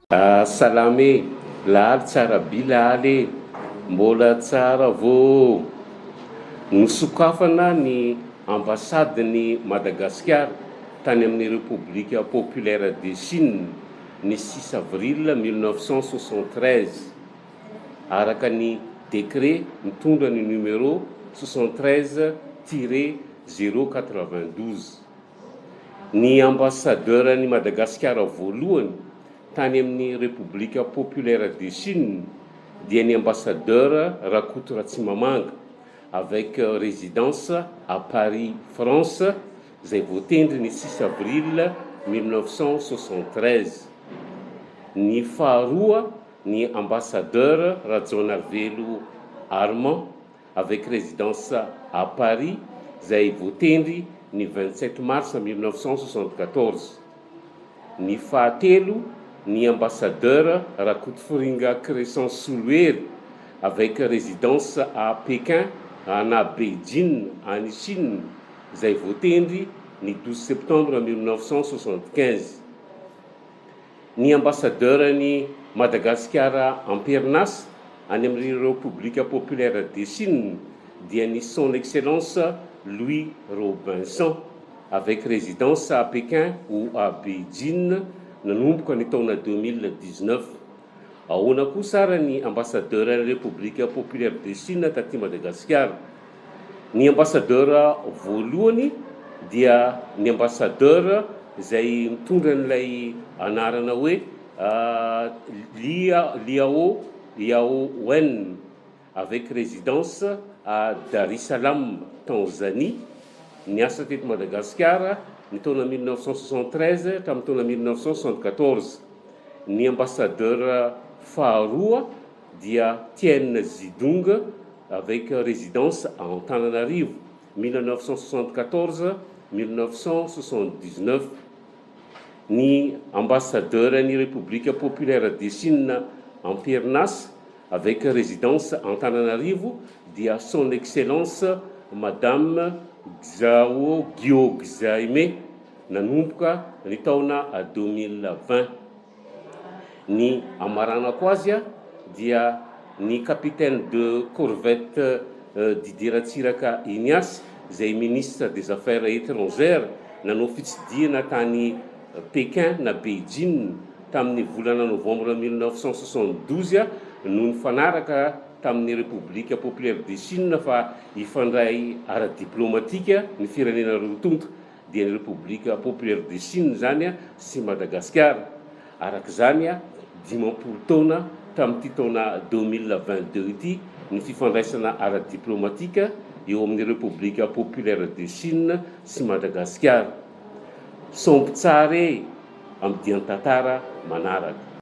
Salama e! Lahaly tsara by lahaly e! Mbola tsara vô! Nosokafana ny ambasadin'i Madagasikara tany amin'ny Repoblika Populaire de Chine ny six avril 1973, araka ny décret mitondra ny numéro 73 tiret zéro 92. Ny ambassadeur-n'i Madagasikara voalohany tany amin'ny Repoblika Populaire de Chine dia ny ambassadeur Rakoto Ratsimamanga, avec résidence à Paris, France, izay voatendry ny six avril 1973. Ny faharoa ny ambassadeur Rajaonarivelo Armand, avec résidence à Paris, izay voatendry ny 27 mars 1974. Ny fahatelo, ny ambassadeur Rakotoforinga Crescent Solohery, avec résidence à Pékin na Beijing any Chine, izay voatendry ny 12 septembre 1975. Ny ambassadeur-n'i Madagasikara am-perinasa any amin'ny Repoblika Populaire de Chine dia ny Son Excellence Louis Robinson, avec résidence à Pékin ou à Beijing nanomboka ny taona 2019. Ahoana kosa ara ny ambassadeur-n'ny Repoblika Populaire de Chine taty Madagasikara? Ny ambassadeur voalohany dia ny ambassadeur izay mitondra an'ilay anarana hoe Liao Yao Wen avec résidence à Dar es Salaam, Tanzanie, niasa teto Madagasikara ny taona 1973 hatramin'ny taona 1974. Ny ambassadeur faharoa dia Tian Zidong avec résidence à Antananarivo, 1974, 1979. Ny ambassadeur-n'ny République Populaire de Chine am-perinasa avec résidence Antananarivo dia Son Excellence Madame Xiao Guo Xiaime nanomboka ny taona 2020. Ny amaranako azy dia ny capitaine de corvette Didier Ratsiraka Ignace izay ministre des affaires étrangères nanao fitsidihana tany Pékin na Beijing tamin'ny volana novembre 1972 no nifanaraka tamin'ny Repoblika Populaire de Chine fa hifandray ara-diplomatika ny firenena roa tonta. dia ny Repoblika Populaire de Chine izany sy Madagasikara. Araka izany, 50 taona tamin'ity taona 2022 ity ny fifandraisana ara-diplomatika eo amin'ny Repoblika Populaire de Chine sy Madagasikara. Saompy tsara e! Amin'ny dian-tantara manaraka.